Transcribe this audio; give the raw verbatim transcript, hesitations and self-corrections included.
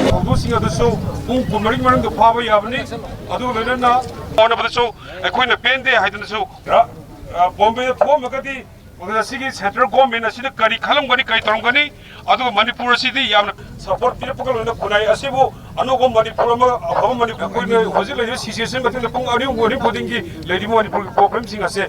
ꯊꯧꯗꯣꯛꯁꯤꯡ ꯑꯗꯨꯁꯨ ꯄꯨꯡ ꯀꯨꯟꯃꯔꯤ ꯃꯅꯨꯡꯗ ꯐꯥꯕ ꯌꯥꯕꯅꯤ꯫ ꯑꯗꯨꯒ ꯂꯣꯏꯅꯅ ꯍꯣꯠꯅꯕꯗꯁꯨ ꯑꯩꯈꯣꯏꯅ ꯄꯦꯟꯗꯦ ꯍꯥꯏꯗꯅꯁꯨ, ꯑ, ꯕꯣꯝꯕꯦꯗ ꯊꯣꯛꯑꯝꯃꯒꯗꯤ ꯃꯁꯤꯒꯤ central government ꯑꯁꯤꯅ ꯀꯔꯤ ꯈꯜꯂꯝꯒꯅꯤ, ꯀꯔꯤ ꯇꯧꯔꯝꯒꯅꯤ? ꯑꯗꯨꯒ ꯃꯅꯤꯄꯨꯔ ꯑꯁꯤꯗꯤ ꯌꯥꯝꯅ support ꯄꯤꯔꯛꯄꯒ ꯂꯣꯏꯅꯅ ꯈꯨꯟꯅꯥꯏ ꯑꯁꯤꯕꯨ ꯑꯅꯧꯕ ꯃꯅꯤꯄꯨꯔ ꯑꯃ, ꯑꯐꯕ ꯃꯅꯤꯄꯨꯔ, ꯑꯩꯈꯣꯏꯅ ꯍꯧꯖꯤꯛ ꯂꯩꯔꯤꯕ situation ꯃꯇꯨꯡꯗ ꯄꯨꯡ ꯑꯅꯤ ꯑꯍꯨꯝ ꯈꯨꯗꯤꯡꯒꯤ ꯂꯩꯔꯤꯕ ꯃꯅꯤꯄꯨꯔꯒꯤ problemꯁꯤꯡ ꯑꯁꯦ